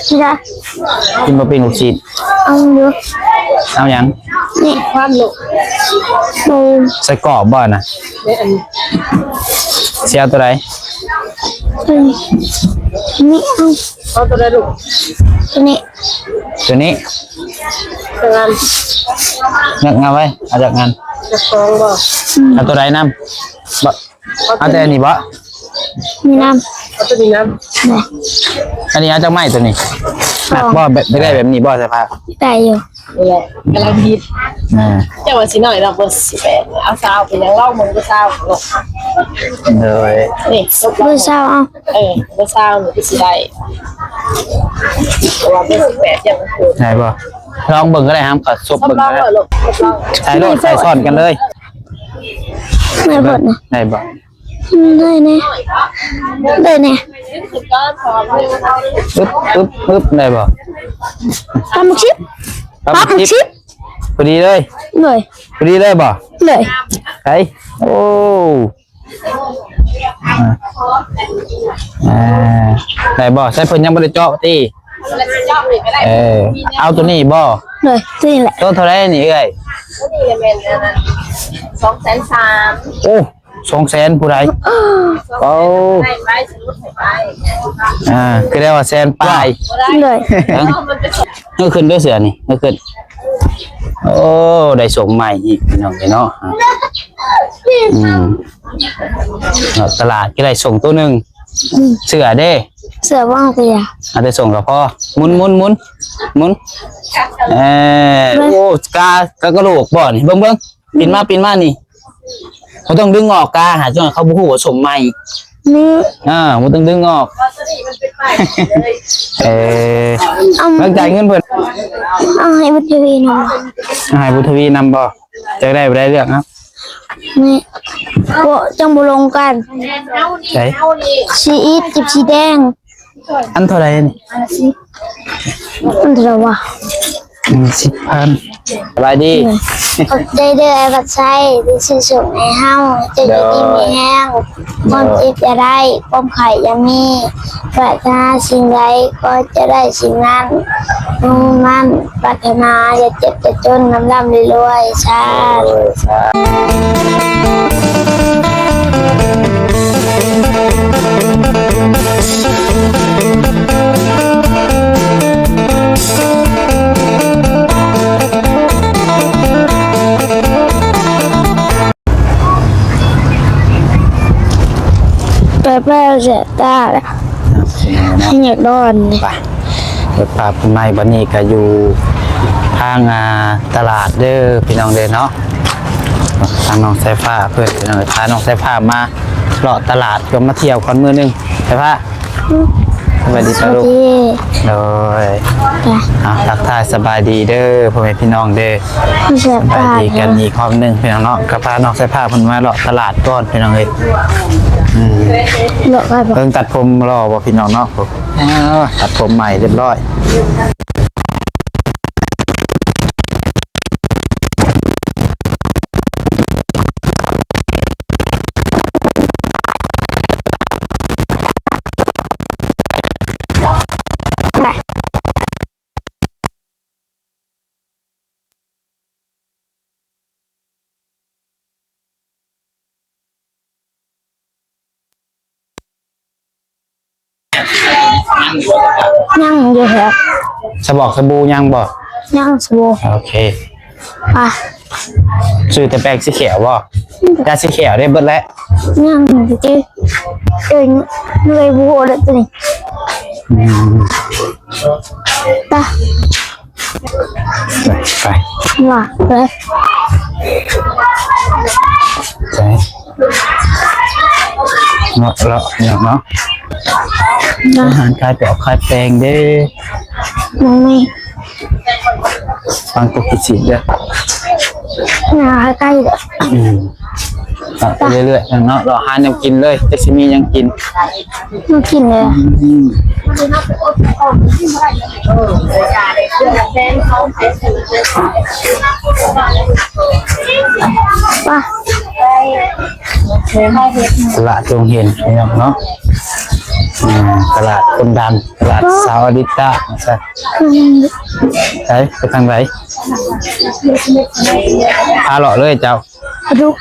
ກິນລະ ກິນບໍ່ເປັນລູກຊີ້ນ. ເອົາຢູ່. ເອົາຫຍັງ? ນີ້ ຄວາມລູກ ເອົາ ໃສ່ກອບບໍ່ນະ? ຊິເອົາໂຕໃດ? ເອີ ນີ້ເອົາ. ເອົາໂຕໃດລູກ? ໂຕນີ້. ໂຕນີ້? ໂຕງາມ. ເລືອກງາມໄວ້ ເອົາຈັກອັນ? ຈັກສອງບໍ່? ເອົາໂຕໃດນຳ? ບໍ່ ເອົາແຕ່ອັນນີ້ບໍ່? ມີນຳ. ເອົາໂຕນີ້ນຳ. ໄດ້. ອັນນີ້ເອົາຈັກໄມ້ໂຕນີ້? ໜັກບໍ່? ແບບ ໄດ້ແບບນີ້ບໍ່? ສາຍຟ້າ ໄດ້ຢູ່. ນີ້ແຫຼະ ກຳລັງຮິດ. ອ່າ ເຈົ້າວ່າຊິນ້ອຍເນາະ ເບີສິບແປດ ເອົາຊາວ ເປັນຫຍັງ ລອງເບິ່ງເບີຊາວເນາະ. ໂດຍ ນີ້ ເບີຊາວ ເອົາ ເອີ ເບີຊາວນີ້ຄືຊິໄດ້ ເພາະວ່າເບີສິບແປດຍັງບໍ່ໄດ້ບໍ່? ລອງເບິ່ງກໍໄດ້ ຫາມ ກໍສົບເບິ່ງກໍໄດ້. ໃສ່ໂລດ ໃສ່ຊ້ອນກັນເລີຍ. ໄດ້ບໍ່? ໄດ້ບໍ່? ອືມ ໄດ້ແນ່ ໄດ້ແນ່. ອຶບ ອຶບ ອຶບ ໄດ້ບໍ່? ປາໝຶກຊິບ ປາໝຶກຊິບ ພໍດີເລີຍ. ໂດຍ ພໍດີເລີຍບໍ່? ໂດຍ. ໄດ້. ໂອ້ ອ່າ ໄດ້ບໍ່? ໃສ່ເພິ່ນຍັງບໍ່ໄດ້ເຈາະຕິ? ເອີ ເອົາໂຕນີ້ບໍ່? ໂດຍ ໂຕນີ້ແຫຼະ. ໂຕເທົ່າໃດນີ້ເອື້ອຍ? ໂຕນີ້ແມ່ນອັນນັ້ນ ສອງແສນສາມ. ໂອ້ ສອງແສນຜູ້ໃດ? ໂອ້ ອ່າ ຄືໄດ້ວ່າແສນປາຍ. ໂດຍ ເອີ ຂຶ້ນເດີ້ເສືອນີ້ ເອີ ຂຶ້ນ. ໂອ້ ໄດ້ຊົງໃໝ່ອີກ ພີ່ນ້ອງເອີຍເນາະ. ອືມ ຕະຫຼາດກໍໄດ້ຊົງໂຕໜຶ່ງ. ອືມ ເສືອເດ້? ເສືອບໍ່ເອົາກະຢ່າ ເອົາແຕ່ຊົງກໍພໍ. ໝູນ ໝູນ ໝູນ ໝູນ. ເອີ ໂອ້ ກາ ກາກະໂຫຼກບໍ່ນີ້? ເບິ່ງ ເບິ່ງ ປິ່ນມາ ປິ່ນມານີ້ ບໍ່ຕ້ອງດຶງອອກກາ ຫາ ເຂົາບໍ່ຮູ້ວ່າຊົງໃໝ່. ນີ້ ອ່າ ບໍ່ຕ້ອງດຶງອອກ. ເອີ ເອົາ ເບິ່ງ ຈ່າຍເງິນເພິ່ນ. ເອົາໃຫ້ບຸດທະວີນຳ ໃຫ້ບຸດທະວີນຳບໍ່? ຈັກໄດ້ບໍ່ໄດ້ເລືອກເນາະ. ນີ້ ໂອ້ ຈັ່ງບໍ່ລົງກັນ. ໃສ? ສີອິດກັບສີແດງ. ອັນເທົ່າໃດນີ້? ອັນເທົ່າໃດວະ? ອືມ ສິບພັນ. ສະບາຍດີ. ຂອບໃຈເດີ້ອ້າຍວັດໄຊ ທີ່ຊື້ສົ່ງໃຫ້ເຮົາ. ເຈົ້າຢູ່ດີມີແຮງ ຄວາມເຈັບຢ່າໄດ້ ຄວາມໄຂ້ຢ່າມີ ປາດຖະໜາສິ່ງໃດ ຂໍໃຫ້ເຈົ້າໄດ້ສິ່ງນັ້ນ ມຸ່ງມັ້ນປາດຖະໜາ ຢ່າເຈັບຢ່າຈົນ ລ່ຳໆລວຍໆ. ສາທຸ. ໄປໆ ແສບຕາແລ້ວ ໂອເຄເນາະ ໃຫ້ຢາກນອນ. ໄປ ເດີພາບໃໝ່ ບັດນີ້ກໍຢູ່ທາງ ອ່າ ຕະຫຼາດເດີພີ່ນ້ອງເດີເນາະ. ທາງນ້ອງສາຍຟ້າເພິ່ນ ພີ່ນ້ອງເອີຍ ພານ້ອງສາຍຟ້າມາເລາະຕະຫຼາດ ກໍມາທ່ຽວກ່ອນມື້ໜຶ່ງ. ສາຍຟ້າ ສະບາຍດີປະລູກ. ໂດຍ ເອົາ ທັກທາຍສະບາຍດີເດີພໍ່ແມ່ພີ່ນ້ອງເດີ. ສະບາຍດີກັນອີກຮອບໜຶ່ງພີ່ນ້ອງເນາະ. ກໍພານ້ອງສາຍຟ້າເພິ່ນມາເລາະຕະຫຼາດກ່ອນພີ່ນ້ອງເອີຍ. ອືມ ເບິ່ງຕັດຜົມຫຼໍ່ບໍ່ພີ່ນ້ອງເນາະ. ເອົາ ຕັດຜົມໃໝ່ຮຽບຮ້ອຍ. ຍັງຢູ່ແທ້. ສະບອກສະບູຍັງບໍ່? ຍັງສະບູ. ໂອເຄ ອ່ະ ຊື້ແຕ່ແປງສີຂຽວບໍ່? ຢາສີຂຽວໄດ້ເບິດແລ້ວ. ຍັງຕິ ເອີ ເລີຍບໍ່ຮູ້ແລ້ວຕົວນີ້. ອືມ ໄປ ໄປ ວ່າ ໄປ ໄປ ເນາະ ເລາະ ເນາະ ເນາະ. ນະ ຮ້ານຂາຍປອກຂາຍແປງເດ້. ຍັງມີ ຟັງກົກກິນຊີ້ນເດີ້. ນະ ໃກ້ໆ ເດີ້. ອືມ ເລາະໄປເລື້ອຍໆ ເນາະ ເລາະຫາແນວກິນເລີຍ ຈັກຊິມີຫຍັງກິນ. ມາກິນເລີຍ. ອືມ ໄປ ຕະຫຼາດດົງເຫັນ ພີ່ນ້ອງເນາະ. ອືມ ຕະຫຼາດຄົນດັງ ຕະຫຼາດສາວອາລິຕາ ວ່າຊັ້ນ. ໃສ ໄປທາງໃດ? ພາເລາະເລີຍເຈົ້າ. ປາດຸກ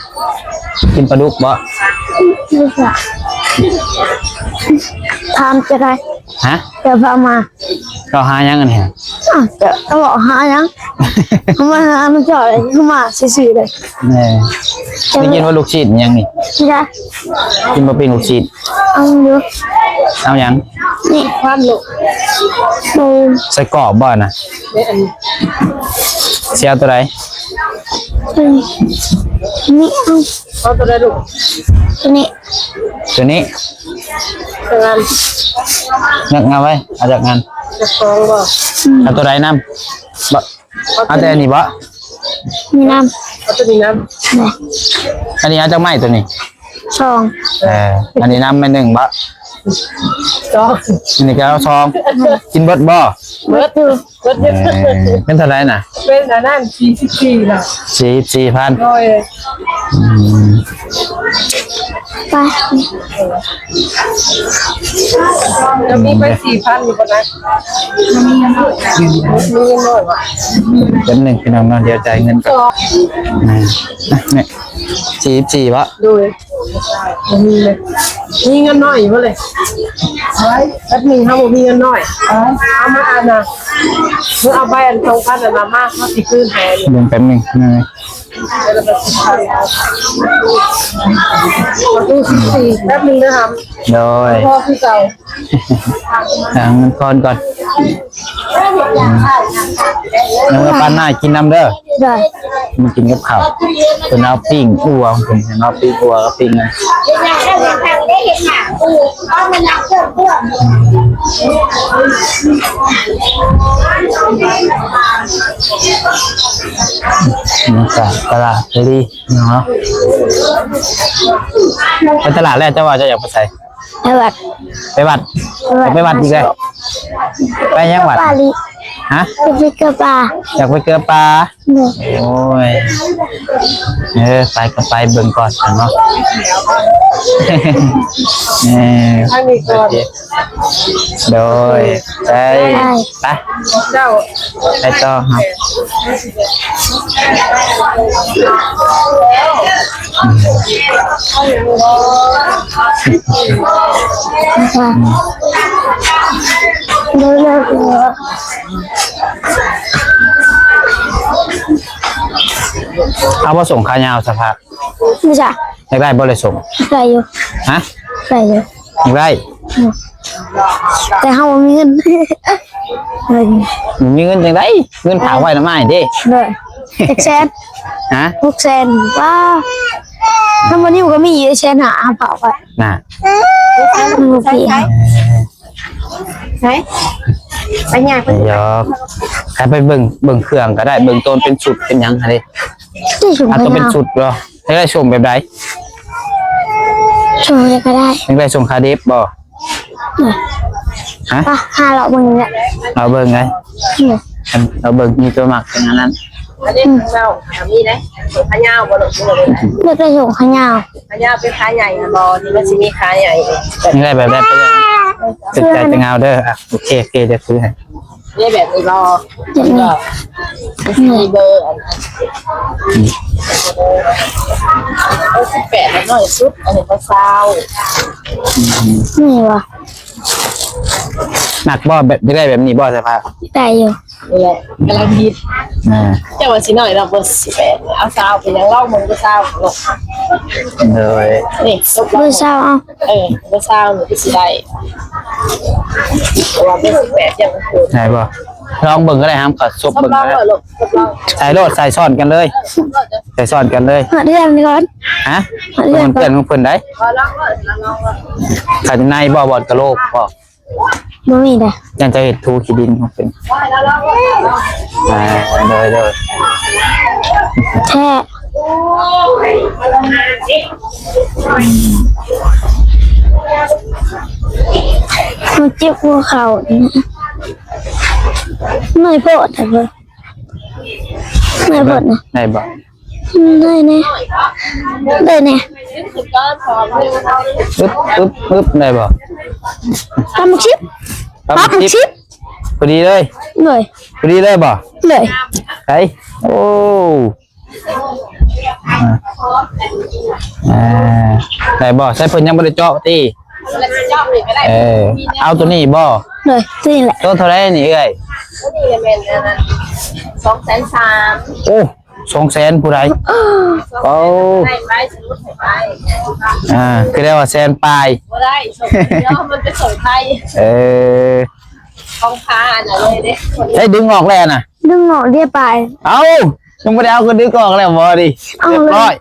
ກິນປາດຸກບໍ່? ຖາມຈະໄດ້ ຮະ? ຈະພາມາ ເລາະຫາຫຍັງອັນນີ້? ອ້າວ ຈະເລາະຫາຫຍັງ? ມາຫານຳເຈົ້າເລີຍ ຄືມາຊື່ໆເລີຍ. ແນ່ ໄດ້ກິນບໍ່ລູກຊີ້ນຫຍັງນີ້? ບໍ່ໄດ້ ກິນບໍ່ເປັນລູກຊີ້ນ. ເອົາຢູ່ ເອົາຫຍັງ? ນີ້ ຄວັນລູກ ເອົາ ໃສ່ກອບບໍ່ນະ? ເອີ ອັນ ຊິເອົາໂຕໃດ? ນີ້ ເອົາ ເອົາໂຕໃດລູກ? ໂຕນີ້ ໂຕນີ້ ເອີ ເລືອກເອົາໄວ້ ເອົາຈັກອັນ? ຈັກສອງບໍ່? ອືມ ເອົາໂຕໃດນຳ? ບໍ່ ເອົາແຕ່ອັນນີ້ບໍ່? ມີນຳ ເອົາໂຕນີ້ນຳ. ອັນນີ້ເອົາຈັກໄມ້ໂຕນີ້? ສອງ. ເອີ ອັນນີ້ນຳໄມ້ໜຶ່ງບໍ່? ສອງ. ອັນນີ້ກໍເອົາສອງ. ກິນເບິດບໍ່? ເບິດຢູ່ ເບິດຢູ່. ເອີ ເປັນເທົ່າໃດນະ? ເປັນອັນນັ້ນ ສີ່ສິບສີ່ລະ ສີ່ສິບສີ່ພັນ. ໂດຍ ອືມ ໄປ ຈະມີໄປສີ່ພັນຢູ່ບໍ່ນະ? ມີເງິນນ້ອຍ ມີເງິນນ້ອຍບໍ່? ແປັບໜຶ່ງພີ່ນ້ອງເນາະ ດຽວຈ່າຍເງິນກ່ອນ. ສອງ ອືມ ນີ້ ສີ່ສິບສີ່ບໍ່? ໂດຍ ບໍ່ມີເລີຍ. ມີເງິນນ້ອຍຢູ່ບໍ່ເລີຍ? ແປັບໜຶ່ງ ເຮົາບໍ່ມີເງິນນ້ອຍ. ເອົາມາອັນນະ ເອົາໃບອັນສອງພັນອັນນະມາ ເຮົາຊິຄືນໃຫ້. ເບິ່ງແປັບໜຶ່ງ ປະຕູສິບສີ່ ແປັບໜຶ່ງເດີຫຳ. ໂດຍ ພໍຄືເກົ່າ. ຫາເງິນກ່ອນກ່ອນ. ອືມ ຍັງບໍ່ປານໜ້າ ກິນນຳເດີ. ໄດ້ ມາກິນກັບເຂົ້າ. ເພິ່ນເອົາປີ້ງອົ່ວ ເພິ່ນເອົາປີ້ງອົ່ວກັບປີ້ງຫຍັງ. ອືມ ນີ້ກໍຕະຫຼາດເດລີເນາະ. ໄປຕະຫຼາດແລ້ວ ເຈົ້າວ່າເຈົ້າຢາກໄປໃສ? ໄປວັດ ໄປວັດ ໄປວັດ ໄປວັດອີກແລ້ວ. ໄປຫຍັງວັດ? ປາລີ. ຮະ? ໄປເກືອປາ. ຢາກໄປເກືອປາ. ໂດຍ ໂອ້ຍ ເອີ ໄປກໍໄປ ເບິ່ງກ່ອນເນາະ. ເອີ ທາງນີ້ກ່ອນ. ໂດຍ ໄປ ໄປ ເຈົ້າ ໄປຕໍ່ເຮົາ. ເອົາບໍ່ ສົ້ງຂາຍາວສະພາບ? ບໍ່ໃຊ່. ຢາກໄດ້ບໍ່ ເລີຍສົ່ງ? ໄດ້ຢູ່. ຮະ? ໄດ້ຢູ່. ຢາກໄດ້? ອືມ ແຕ່ເຮົາບໍ່ມີເງິນ. ບໍ່ມີເງິນຈັ່ງໃດ? ເງິນຝາກໄວ້ນຳອ້າຍເດ້. ໂດຍ. ຈັກແສນ? ຮະ? ຫົກແສນ. ວ້າ ຖ້າບໍ່ນິວກໍມີຢູ່ແສນຫ້າ ເອົາຝາກໄວ້. ນະ ໃສ ໃສ ໃສ ໃສ ໄປຍ່າງໄປ. ຢອກ ໃຫ້ໄປເບິ່ງ ເບິ່ງເຄື່ອງກໍໄດ້ ເບິ່ງໂຕເປັນຊຸດເປັນຫຍັງຫັ້ນເດ້. ໄດ້ສົ່ງ ເອົາໂຕເປັນຊຸດບໍ່? ຢາກໄດ້ສົ່ງແບບໃດ? ສົ່ງໃດກໍໄດ້. ຢາກໄດ້ສົ່ງຄາດິບບໍ່? ໂດຍ. ຮະ? ໄປ ຫາເລາະເບິ່ງແຫຼະ ເລາະເບິ່ງໄດ. ໂດຍ. ອັນ ເລາະເບິ່ງ ມີຕົວມັກເປັນອັນນັ້ນ. ອັນນີ້ເຮົາມີໄດ໋ ຂາຍາວບໍ່ລູກ? ບໍ່ໄດ້ສົ່ງຂາຍາວ. ຂາຍາວເປັນຂາໃຫຍ່ຫັ້ນບໍ່? ທີ່ມັນຊິມີຂາໃຫຍ່ ນີ້ໄດ້ແບບໃດ? ເປັນ ເປັນໃຈຈັ່ງເອົາເດີ. ອ່ະ ໂອເຄ ໂອເຄ ດຽວຊື້ໃຫ້. ນີ້ແບບນີ້ບໍ່? ແບບນີ້ ມີເບີອັນ ອືມ ເອີ ສິບແປດ ນ້ອຍສຸດ ອັນນີ້ກໍຊາວ. ນີ້ບໍ່? ມັກບໍ່? ແບບ ຢາກໄດ້ແບບນີ້ບໍ່ ສະພາບ? ໄດ້ຢູ່. ນີ້ແຫຼະ ກຳລັງຮິດ. ອ່າ ເຈົ້າວ່າຊິນ້ອຍເນາະ ເບີສິບແປດ ເອົາຊາວ ເປັນຫຍັງ ລອງເບິ່ງເບີຊາວ. ໂດຍ. ນີ້ ເບີຊາວ ເອົາ ເອີ ເບີຊາວນີ້ຄືຊິໄດ້ ເພາະວ່າເບີສິບແປດຍັງບໍ່ໄດ້ບໍ່? ລອງເບິ່ງກໍໄດ້ ຫາມ ກໍສົບເບິ່ງກໍໄດ້. ໃສ່ໂລດ ໃສ່ຊ້ອນກັນເລີຍ. ເອີ ໃສ່ຊ້ອນກັນເລີຍ. ຮອດເຮືອນກ່ອນ. ຮະ? ຮອດເຮືອນ ເພື່ອນຂອງເພິ່ນໄດ໋. ຂ້າຢູ່ໃນບໍ່ ບ່ອນກະໂຫຼກບໍ່? ບໍ່ມີເດ້. ຢ້ານຈະເຮັດຖູຂີ້ດິນຂອງເພິ່ນ. ອ່າ ໂດຍ ໂດຍ. ແທ້ ມັນເຈັບຫົວເຂົ່ານີ້. ໜ້ອຍໂພດ ໜ້ອຍໂພດນະ. ໄດ້ບໍ່? ໄດ້ແດ່ ໄດ້ແດ່. ອຶບ ອຶບ ອຶບ ໄດ້ບໍ່? ປາໝຶກຊິບ ປາໝຶກຊິບ ພໍດີເລີຍ ໂດຍ ພໍດີເລີຍບໍ່? ໂດຍ ໄດ້ ໂອ້ ອ່າ ໄດ້ບໍ່? ໃສ່ເພິ່ນຍັງບໍ່ໄດ້ເຈາະຕິ? ເອີ ເອົາໂຕນີ້ບໍ່? ໂດຍ ໂຕນີ້ແຫຼະ ໂຕເທົ່າໃດນີ້ເອື້ອຍ? ໂຕນີ້ແມ່ນອັນນັ້ນ ສອງແສນສາມ ໂອ້ ສອງແສນຜູ້ໃດ? ໂອ້ ໄດ້ໄປ ສະຫຼຸບໃຫ້ໄປ ອ່າ ຄືໄດ້ວ່າແສນປາຍ ບໍ່ໄດ້ ສົ່ງດຽວ ມັນໄປສົ່ງໄທ ເອີ ຂອງພາອັນນັ້ນເລີຍເດ້ ໄດ້ດຶງອອກແລ້ວນະ ດຶງອອກເລີຍປາຍ ເອົ້າ ຍັງບໍ່ໄດ້ເອົາ ກໍດຶງອອກແລ້ວບໍ່ນີ້ ເອົາເລີຍ ຮຽບຮ້ອຍ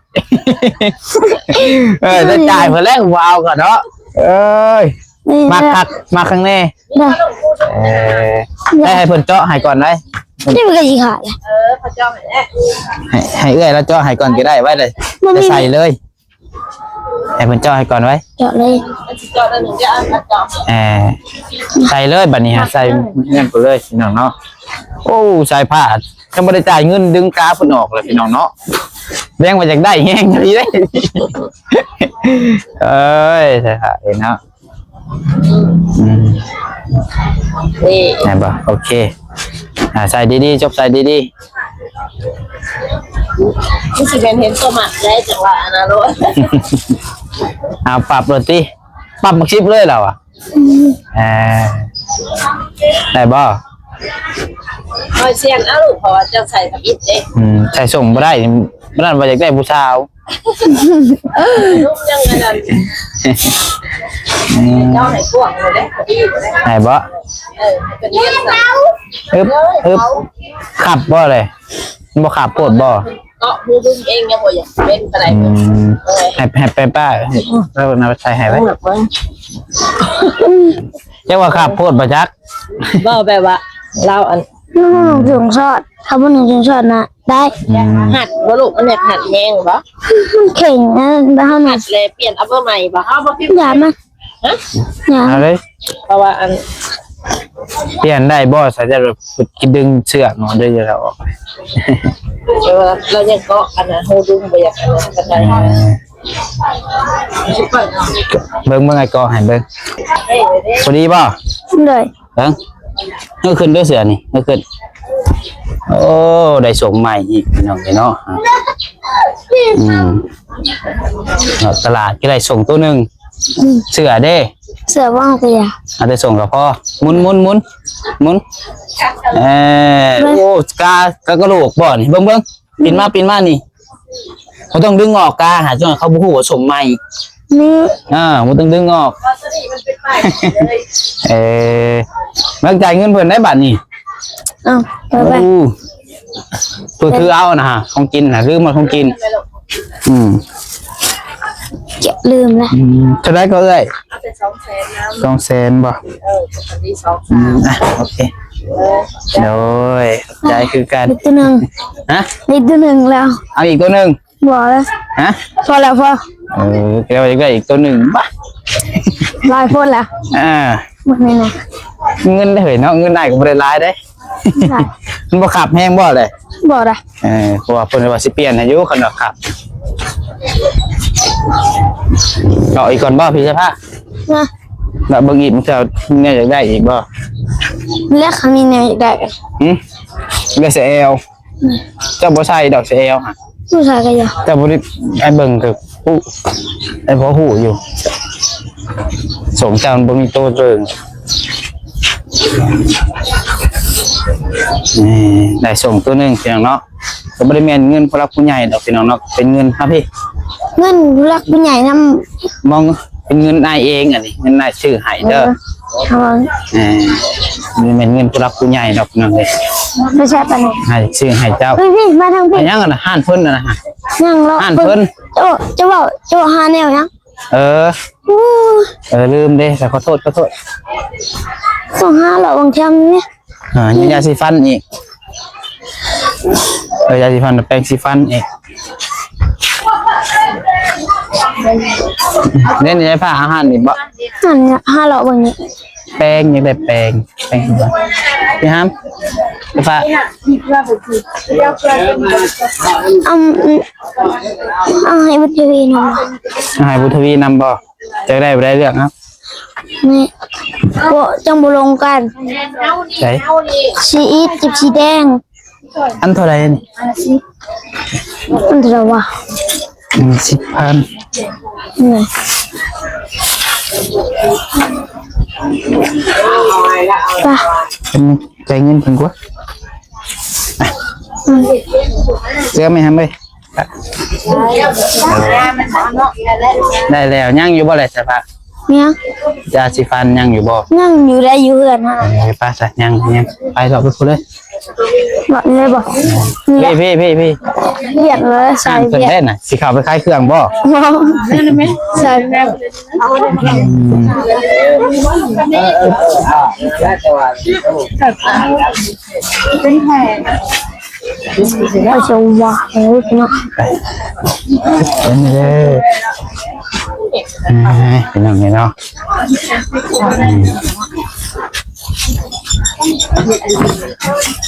ເອີ ໄດ້ຈ່າຍເພິ່ນແລ້ວ ບໍ່ເອົາກໍເນາະ ເອີຍ ນີ້ ມັກຄັກ ມັກຄັກແນ່ ເອີ ໄດ້ໃຫ້ເພິ່ນເຈາະໃຫ້ກ່ອນໄດ໋ ນີ້ມັນກໍຊິຂາດແລ້ວ ເອີ ເຂົາເຈາະໃຫ້ແລ້ວ ໃຫ້ ໃຫ້ເອື້ອຍລາວເຈາະໃຫ້ກ່ອນກໍໄດ້ ໄວ້ເລີຍ ບໍ່ມີ ໄດ້ໃສ່ເລີຍ ໃຫ້ເພິ່ນເຈາະໃຫ້ກ່ອນໄວ້ ເຈາະເລີຍ ມັນຊິເຈາະໄດ້ໜຶ່ງເທື່ອ ອັນເຈາະ ເອີ ໃສ່ເລີຍ ບັດນີ້ຫາໃສ່ເງິນໄປເລີຍ ພີ່ນ້ອງເນາະ ໂອ້ ສາຍຜ້າ ຍັງບໍ່ໄດ້ຈ່າຍເງິນດຶງກາເພິ່ນອອກເລີຍ ພີ່ນ້ອງເນາະ ແບງວ່າຢາກໄດ້ແຮງອີ່ຫຼີເດ້ ເອີຍ ສາຍຜ້າເນາະ ອືມ ນີ້ ແມ່ນບໍ່? ໂອເຄ ອ່າ ໃສ່ດີໆ ຈົບໃສ່ດີໆ ຄືຊິແມ່ນເຫັນຕົວມັກໄດ້ ຈັງຫວະອັນນັ້ນໂລດ ເອົາປັບໂລດຕິ ປັບບັກສິບເລີຍລາວອະ ອືມ ເອີ ໄດ້ບໍ່? ເອົາສ່ຽງເອົາລູກ ເພາະວ່າເຈົ້າໃສ່ທຳອິດເດ້ ອືມ ໃສ່ສົ່ງບໍ່ໄດ້ ມື້ນັ້ນວ່າຢາກໄດ້ຜູ້ສາວ ລຸງຍັງອັນນັ້ນ ອືມ ເຈົ້າໃຫ້ພວກເຮົາເດ້ ພໍດີເດ້ ໄດ້ບໍ່? ເອີ ເປັນເລື່ອງສຳຄັນ ອຶບ ອຶບ ຂັບບໍ່ເລີຍ ບໍ່ຂັບໂພດບໍ່? ເກາະຮູ້ລຸງເອງຍັງບໍ່ຢາກເປັນປານໃດ ອືມ ເອີ ໃຫ້ ໃຫ້ໄປປ້າ ເອົານຳໃສ່ໃຫ້ໄວ້ ເຈົ້າວ່າຂັບໂພດບໍ່ຈັກ ເວົ້າແບບວ່າລາວອັນ ນຸ່ງເຊິ່ງຊອດ ຄັນບໍ່ນຸ່ງເຊິ່ງຊອດນະ ໄດ້ ອືມ ຮັດບໍ່ລູກ ມັນຢາກຮັດແຮງບໍ່? ມັນແຂງ ອັນນັ້ນ ເຮົາ ຮັດແລ້ວປ່ຽນເອົາເບີໃໝ່ບໍ່? ເອົາບໍ່ ຢາມາ ຮະ? ຢາມາ ເອົາເລີຍ ເພາະວ່າອັນ ປ່ຽນໄດ້ບໍ່? ສະ ຈະດຶງເຊືອກເນາະ ດຶງລາວອອກ ແຕ່ວ່າລາວຍັງເກາະອັນນັ້ນ ຮູ້ດຸງບໍ່ຢາກອັນນັ້ນປານໃດ ເອີ ເບິ່ງ ເບິ່ງ ອ້າຍເກາະໃຫ້ເບິ່ງ ພໍດີບໍ່? ໂດຍ ເບິ່ງ ເອີ ຂຶ້ນເດີເສືອນີ້ ເອີ ຂຶ້ນ ໂອ້ ໄດ້ສົ່ງໃໝ່ອີກ ພີ່ນ້ອງເອີຍເນາະ ອືມ ເນາະ ຕະຫຼາດກໍໄດ້ສົ່ງໂຕໜຶ່ງ ອືມ ເສືອເດ້ ເສືອວ່າງເດ ເອົາແຕ່ສົ່ງກໍພໍ ໝຸນ ໝຸນ ໝຸນ ໝຸນ ເອີ ໂອ້ ກາ ກາກະໂຫຼກບໍ່ນີ້ ເບິ່ງ ເບິ່ງ ປິ່ນມາ ປິ່ນມານີ້ ບໍ່ຕ້ອງດຶງອອກກາ ຫາ ເຂົາບໍ່ຮູ້ວ່າສົ່ງໃໝ່ ນີ້ ອ່າ ບໍ່ຕ້ອງດຶງອອກ ເອີ ມາຈ່າຍເງິນເພິ່ນໄດ້ບາດນີ້ ເອົາ ເອົາໄປ ໂອ້ ເພິ່ນຖືເອົານະ ຂອງກິນນະ ລືມເອົາຂອງກິນ ອືມ ເກັບລືມນະ ອືມ ເທົ່າໃດກໍເອື້ອຍ? ເອົາແຕ່ສອງແສນນຳ ສອງແສນບໍ່? ເອີ ພໍດີສອງ ອືມ ອ່ະ ໂອເຄ ເອີ ໂດຍ ຂອບໃຈຄືກັນ ອີກໂຕໜຶ່ງ ຮະ? ອີກໂຕໜຶ່ງແລ້ວ ເອົາອີກໂຕໜຶ່ງ ບໍ່ແລ້ວ ຮະ? ພໍແລ້ວ ພໍ ເອີ ແລ້ວຢາກໄດ້ອີກໂຕໜຶ່ງ ບາ ຫຼາຍໂພດແລ້ວ ອ່າ ໝົດແລ້ວນະ ເງິນເດ້ເຮີ້ຍເນາະ ເງິນອ້າຍກໍບໍ່ໄດ້ຫຼາຍເດ້ ມັນບໍ່ຂັບແຮງບໍ່ເລີຍ? ບໍ່ລະ ເອີ ເພາະວ່າເພິ່ນວ່າຊິປ່ຽນໃຫ້ຢູ່ ຄັນວ່າຂັບ ເກາະອີກກ່ອນບໍ່ ພີ່ສະພາ ນະ ລະເບິ່ງອີກ ມັນຈະແນວຢາກໄດ້ອີກບໍ່? ແລ້ວຄັນມີແນວຢາກໄດ້ ຫື? ໄດ້ສະແອວ ເຈົ້າບໍ່ໃສ່ດອກສະແອວຫະ ບໍ່ໃສ່ກໍຢ່າ ເຈົ້າບໍ່ໄດ້ ອ້າຍເບິ່ງກໍຮູ້ ອ້າຍພໍຮູ້ຢູ່ ສົມເຈົ້າມັນບໍ່ມີໂຕເບິ່ງ ນີ້ ໄດ້ສົ່ງໂຕໜຶ່ງພີ່ນ້ອງເນາະ ກໍບໍ່ໄດ້ແມ່ນເງິນຜູ້ຫຼັກຜູ້ໃຫຍ່ດອກພີ່ນ້ອງເນາະ ເປັນເງິນ ມາພີ່ ເງິນຜູ້ຫຼັກຜູ້ໃຫຍ່ນຳ ມອງ ເປັນເງິນອ້າຍເອງ ອັນນີ້ເງິນອ້າຍຊື້ໃຫ້ເດີ ເອີ ເອົາ ເອີ ບໍ່ແມ່ນເງິນຜູ້ຫຼັກຜູ້ໃຫຍ່ດອກພີ່ນ້ອງເອີຍ ໄປໃຊ້ປານໃດ ໃຫ້ຊື້ໃຫ້ເຈົ້າ ເຮີ້ຍ ມາທາງພີ້ ຫຍັງຫັ້ນນະ ຮ້ານເພິ່ນຫັ້ນນະ ຫຍັງເລາະ ຮ້ານເພິ່ນ ເຈົ້າ ເຈົ້າເວົ້າ ເຈົ້າຫາແນວຫຍັງ? ເອີ ໂອ້ຍ ເອີ ລືມເດ້ ຂໍໂທດ ຂໍໂທດ ຕ້ອງຫາເລາະເບິ່ງແຖວນີ້ ອ່າ ຍັງຢາສີຟັນອີກ ເອີ ຢາສີຟັນ ແປງສີຟັນອີກ ເດ້ ນີ້ໄດ້ຜ້າອາຫານນີ້ບໍ່? ຫັ້ນ ຫາເລາະເບິ່ງນີ້ ແປງ ຢາກໄດ້ແປງ ແປງສີຟັນ ພີ່ຫາມ ຟ້າ ເອົາ ເອົາໃຫ້ບຸດທະວີນຳ ເອົາໃຫ້ບຸດທະວີນຳບໍ່? ຈັກໄດ້ບໍ່ໄດ້ເລືອກເອົາ ນີ້ ບໍ່ ຈັ່ງບໍ່ລົງກັນ ໃສ ສີອິດກັບສີແດງ. ອັນເທົ່າໃດນີ້? ອັນເທົ່າໃດວະ? ອັນສິບພັນ ອືມ ໄປ ອັນນີ້ຈ່າຍເງິນເພິ່ນກວ່າ ອືມ ເຊື່ອໄໝ ຫຳເອີຍ? ໄດ້ແລ້ວ ຍັງຢູ່ບໍ່ແຫຼະສະພະ? ຍັງ ຢາສີຟັນຍັງຢູ່ບໍ່? ຍັງຢູ່ ໄດ້ຢູ່ເຮືອນຫັ້ນ ເອີ ໄປຊະ ຍັງ ຍັງ ໄປເຖາະ ໄປພຸ້ນເລີຍ ເນາະ ນີ້ເລີຍບໍ່? ເພ ເພ ເພ ເພ ວຽກເລີຍ ໃສ່ວຽກ ເພິ່ນເດ້ນະ ຊິເຂົ້າໄປຂາຍເຄື່ອງບໍ່? ບໍ່ ໃສ່ວຽກ ອືມ ເປັນແຜ ໄປສະຫວ່າງເນາະ ໄປ ເປັນເດີ ອ່າ ພີ່ນ້ອງເອີຍເນາະ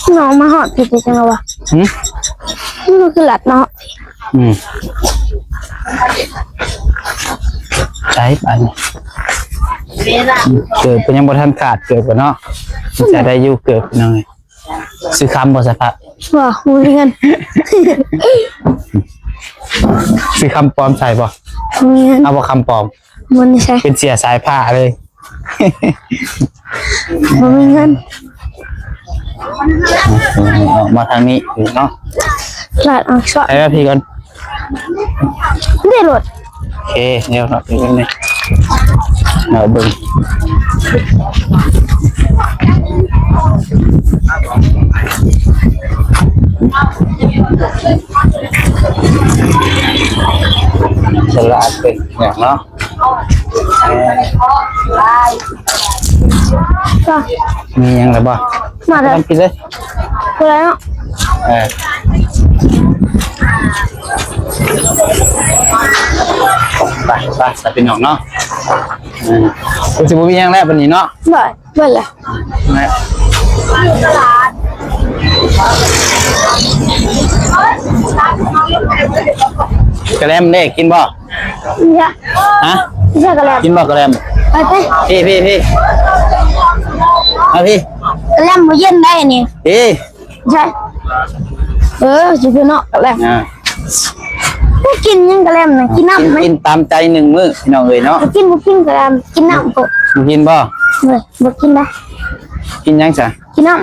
ອືມ ນ້ອງມາຮອດພີ້ຈັ່ງວະ ຫື ມັນຄືລັດເນາະ ອືມ ໃສ່ປານນີ້ ເກີບກໍຍັງບໍ່ທັນຂາດ ເກີບກໍເນາະ ໃສ່ໄດ້ຢູ່ເກີບ ພີ່ນ້ອງເອີຍ. ຊື້ຄຳບໍ່ໃສ່ພະ? ບໍ່ ບໍ່ມີເງິນ ຊື້ຄຳປອມໃສ່ບໍ່? ບໍ່ມີເງິນ ເອົາບໍ່ຄຳປອມ? ບໍ່ໄດ້ໃສ່ ເປັນເສຍສາຍພະເລີຍ ບໍ່ມີເງິນ ເອົາມາທາງນີ້ເນາະ ຫຼາດອັກສອນ ໃສ່ມາພີ້ກ່ອນ. ເດ້ລົດ ໂອເຄ ດຽວເນາະ ເບິ່ງ ເອົາເບິ່ງ ສະຫຼາດເປັນຫຍັງເນາະ ມີຫຍັງແລ້ວບໍ່? ມາແລ້ວ ກິນເລີຍ ບໍ່ໄດ້ເນາະ ເອີ ໄປ ໄປ ໄປພີ່ນ້ອງເນາະ ເອີ ຄືຊິບໍ່ມີຫຍັງແລ້ວບັດນີ້ເນາະ ບໍ່ ເບິດແລ້ວ ກະແລັມເດ້ ກິນບໍ່? ເຍາະ ຮະ? ເຍາະກະແລັມ ກິນບໍ່ກະແລັມ? ໄປເຕີ ພີ້ ພີ້ ພີ້ ມາພີ້ ກະແລັມບໍ່ເຢັນໄດ໋ນີ້ ພີ້ ໃຊ່ ເອີ ຊິເປັນເນາະ ກະແລັມ ອ່າ ບໍ່ກິນຫຍັງກະແລັມນະ ກິນນ້ຳ ກິນ ກິນຕາມໃຈໜຶ່ງມື້ ພີ່ນ້ອງເອີຍເນາະ ບໍ່ກິນ ບໍ່ກິນກະແລັມ ກິນນ້ຳໂພດ ບໍ່ກິນບໍ່? ເອີ ບໍ່ກິນນະ ກິນຫຍັງຊະ? ກິນນ້ຳ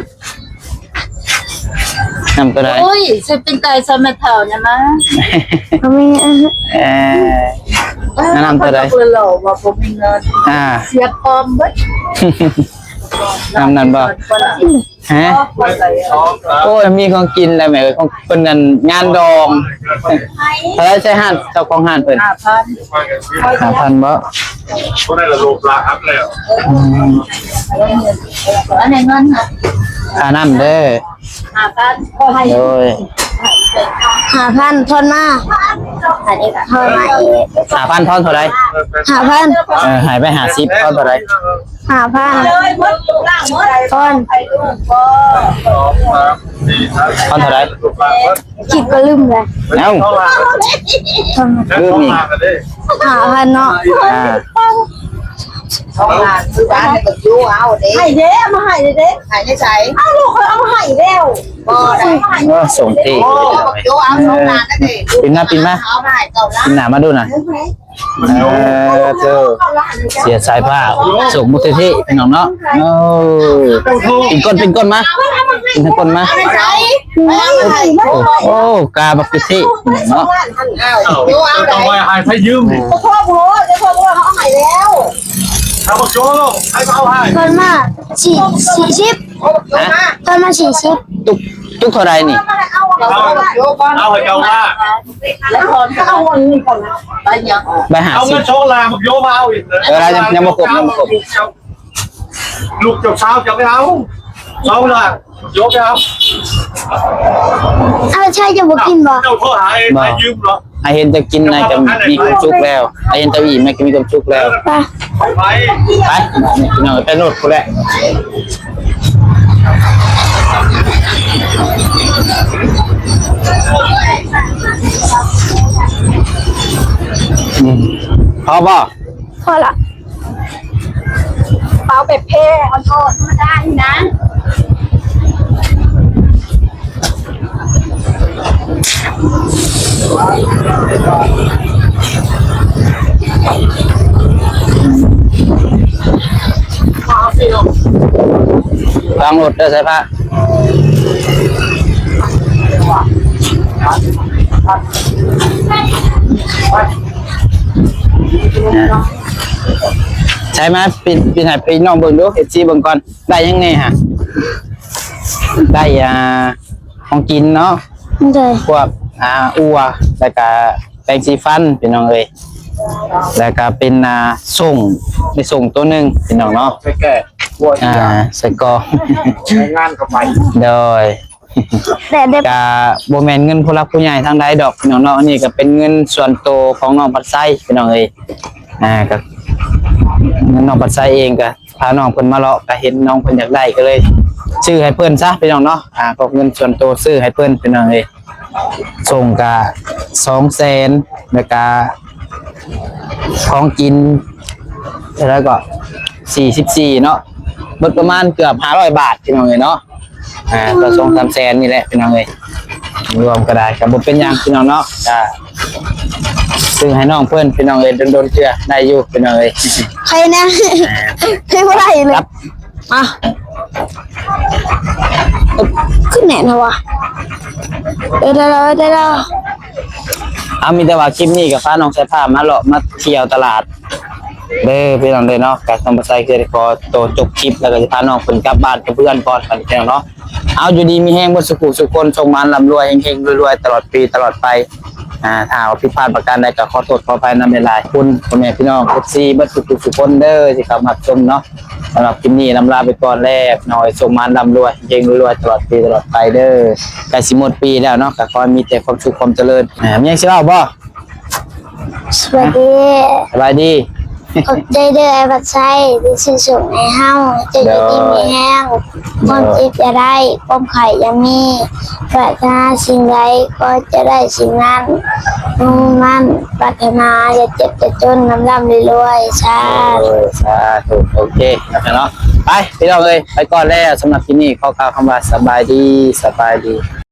ນ້ຳໂຕໃດ? ໂອ້ຍ ຊື້ປີ້ງໄກ່ໃຫ້ແມ່ເຖົ້າແດ່ມາ ເອົາແມ່ ເອີ ນ້ຳໂຕໃດ? ເພິ່ນເລົ່າວ່າບໍ່ມີເງິນ ອ່າ ເສຍປອມເບິດ ນ້ຳນັ້ນບໍ່? ຮະ? ໂອ້ຍ ມີຂອງກິນແລ້ວແມ່ເອີຍ ຂອງເພິ່ນນັ້ນງານດອງ ເທົ່າໃດໃຊ້ຮ້ານ ເຈົ້າຂອງຮ້ານເພິ່ນ? ຫ້າພັນ ຫ້າພັນບໍ່? ບໍ່ໄດ້ລະລົບລະອັບແລ້ວ ອືມ ອັນນີ້ເງິນ ຄ່ານ້ຳເດີ ຫ້າພັນ ໂດຍ ຫ້າພັນ ທອນມາ ອັນນີ້ທອນມາອີກ ຫ້າພັນ ທອນເທົ່າໃດ? ຫ້າພັນ ເອີ ໃຫ້ໄປຫ້າສິບ ທອນເທົ່າໃດ? ຫ້າພັນ ທອນ ທອນເທົ່າໃດ? ຄິດກໍລືມແລ້ວ ເອົ້າ ລືມອີກ ຫ້າພັນເນາະ ອ່າ ສອງລ້ານ ຊື້ບ້ານໃຫ້ບັກໂຈເອົາເດ້ ໃຫ້ເດ້ ເອົາມາໃຫ້ເດ້ ໃຫ້ໃນໃສ? ເອົ້າ ລູກຂ້ອຍເອົາມາໃຫ້ແລ້ວ ບໍ່ໄດ້ ເອີ ສົ່ງເທ ໂອ້ ບັກໂຈເອົາສອງລ້ານນັ້ນເດ້ ປິ່ນມາ ປິ່ນມາ ເອົາມາໃຫ້ເກົ້າລ້ານ ປິ່ນໜ້າມາດູນະ ເອີ ເຈົ້າ ເສຍສາຍຟ້າ ໂຊກບຸເທໆ ພີ່ນ້ອງເນາະ ໂອ້ ເປັນກົ້ອນ ເປັນກ້ອນມາ ເປັນທາງກ້ອນມາ ໂອ້ ໂອ້ ກາບັກເທໆ ເນາະ ເຈົ້າໄວ້ໃຫ້ໃຜຢືມນີ້ ໂອ້ ໂທດ ໂທດ ເຂົາໃຫ້ແລ້ວ ຖ້າບໍ່ໂຈໃຜເອົາໃຫ້ ເພິ່ນມາ ສີ່ ສີ່ສິບ ຮະ ເພິ່ນມາ ສີ່ສິບ ຕຸກ ຕຸກເທົ່າໃດນີ້? ເອົາໃຫ້ເຈົ້າວ່າ ໄປຫາ ເອົາເງິນ ສິບ ສອງລ້ານ ໂຍມມາເອົາອີກ ເອີ ຍັງ ຍັງບໍ່ຄົບ ຍັງບໍ່ຄົບ ລູກເຈົ້າສາວຈະໄປເອົາ ສອງລ້ານ ໂຍມໄປເອົາ ອ້າວ ໃຊ່ ຈະບໍ່ກິນບໍ່? ເຈົ້າໂທຫາເອງ ບໍ່ ໃຫ້ຢືມເນາະ ອ້າຍເຫັນເຈົ້າກິນ ອ້າຍກໍມີຄວາມສຸກແລ້ວ ອ້າຍເຫັນເຈົ້າອີ່ມ ອ້າຍກໍມີຄວາມສຸກແລ້ວ ໄປ ໄປ ໄປ ພີ່ນ້ອງ ໄປໂລດພຸ້ນແຫຼະ. ພໍບໍ່? ພໍລະ. ເປົ່າແບບເພ ອອນໂທນ ທຳມະດານີ້ນະ. ຟັງລົດເດີສາຍຟ້າ. ໃສ່ມາ ປິດ ປິດໃຫ້ພີ່ນ້ອງເບິ່ງດູ ເອັຟຊີເບິ່ງກ່ອນ. ໄດ້ຫຍັງແດ່ຫະ? ໄດ້ ອ່າ ຂອງກິນເນາະ ໂດຍ ພວກ ອ່າ ອົ່ວ ແລ້ວກະແປງສີຟັນ ພີ່ນ້ອງເອີຍ ແລ້ວກະເປັນ ອ່າ ສົ້ງ ມີສົ້ງໂຕໜຶ່ງ ພີ່ນ້ອງເນາະ ໃສ່ແກ້ ອ່າ ໃສ່ກອງ ໃຊ້ງານເຂົ້າໄປ ໂດຍ. ແຕ່ເດັກ ກະບໍ່ແມ່ນເງິນຜູ້ຫຼັກຜູ້ໃຫຍ່ທາງໃດດອກ ພີ່ນ້ອງເນາະ ອັນນີ້ກະເປັນເງິນສ່ວນໂຕຂອງນ້ອງພັດໄຊ ພີ່ນ້ອງເອີຍ ອ່າ ກະເງິນນ້ອງພັດໄຊເອງ ກະພານ້ອງເພິ່ນມາເລາະ ກະເຫັນນ້ອງເພິ່ນຢາກໄດ້ ກະເລີຍຊື້ໃຫ້ເພິ່ນຊະ ພີ່ນ້ອງເນາະ ອ່າ ກະເງິນສ່ວນໂຕຊື້ໃຫ້ເພິ່ນ ພີ່ນ້ອງເອີຍ. ສົ່ງກະສອງແສນ ແລ້ວກະຂອງກິນເທົ່າໃດກໍ ສີ່ສິບສີ່ເນາະ ເບິດປະມານເກືອບຫ້າຮ້ອຍບາດ ພີ່ນ້ອງເອີຍເນາະ ອ່າ ກໍສອງສາມແສນນີ້ແຫຼະ ພີ່ນ້ອງເອີຍ ລວມກໍໄດ້ ກໍບໍ່ເປັນຫຍັງ ພີ່ນ້ອງເນາະ ກໍຊື້ໃຫ້ນ້ອງເພິ່ນ ພີ່ນ້ອງເອີຍ ດົນໆເທື່ອໄດ້ຢູ່ ພີ່ນ້ອງເອີຍ ໃຄນະ ອ່າ ໃຄບໍ່ໄດ້ເລີຍ ມາ ຂຶ້ນແໜ້ນເຮົາວ່າ ເອີ ໄດ້ແລ້ວ ໄດ້ແລ້ວ. ເອົາ ມີແຕ່ວ່າຄລິບນີ້ກໍພານ້ອງສາຍຟ້າມາເລາະມາທ່ຽວຕະຫຼາດເດີພີ່ນ້ອງເດີເນາະ ກໍຕ້ອງໄປໃສ່ ຄືໄດ້ຂໍໂຕຈົບຄລິບ ແລ້ວກໍຊິພານ້ອງເພິ່ນກັບບ້ານກັບເຮືອນກ່ອນ ພີ່ນ້ອງເນາະ. ເອົາ ຢູ່ດີມີແຮງເບິດສູ່ຜູ້ສູ່ຄົນ ໂຊກໝານລ່ຳລວຍ ເຮັງໆລວຍໆ ຕະຫຼອດປີຕະຫຼອດໄປ. ອ່າ ຖ້າຫາກວ່າຜິດພາດປະການໃດກໍຂໍໂທດຂໍອະໄພນຳຫຼາຍໆ ຂອບຄຸນພໍ່ແມ່ພີ່ນ້ອງ ເອັຟຊີ ເບິດສູ່ຜູ້ສູ່ຄົນເດີທີ່ເຂົ້າມາຮັບຊົມເນາະ. ສຳລັບຄລິບນີ້ລຳລາໄປກ່ອນແລ້ວ ນ້ອຍ ໂຊກໝານລ່ຳລວຍ ເຮັງໆລວຍໆ ຕະຫຼອດປີຕະຫຼອດໄປເດີ. ໃກ້ຊິໝົດປີແລ້ວເນາະ ກໍຂໍໃຫ້ມີແຕ່ຄວາມສຸກຄວາມຈະເລີນ. ອ່າ ມີຫຍັງຊິເວົ້າບໍ່? ສະບາຍດີ ສະບາຍດີ. ຂອບໃຈເດີອ້າຍວັດໄຊທີ່ຊື້ສົ່ງໃຫ້ເຮົາ ເຈົ້າຢູ່ດີມີແຮງ ຄວາມເຈັບຢ່າໄດ້ ຄວາມໄຂ້ຢ່າມີ ປາດຖະໜາສິ່ງໃດຂໍໃຫ້ເຈົ້າໄດ້ສິ່ງນັ້ນ ມຸ່ງມັນປາດຖະໜາ ຢ່າເຈັບຢ່າຈົນ ລ່ຳໆລວຍໆ ສາທຸ ໂດຍ ສາທຸ. ໂອເຄເນາະ ໄປພີ່ນ້ອງເອີຍ ໄປກ່ອນແລ້ວ. ສຳລັບຄລິບນີ້ຂໍກ່າວຄຳວ່າສະບາຍດີ ສະບາຍດີ.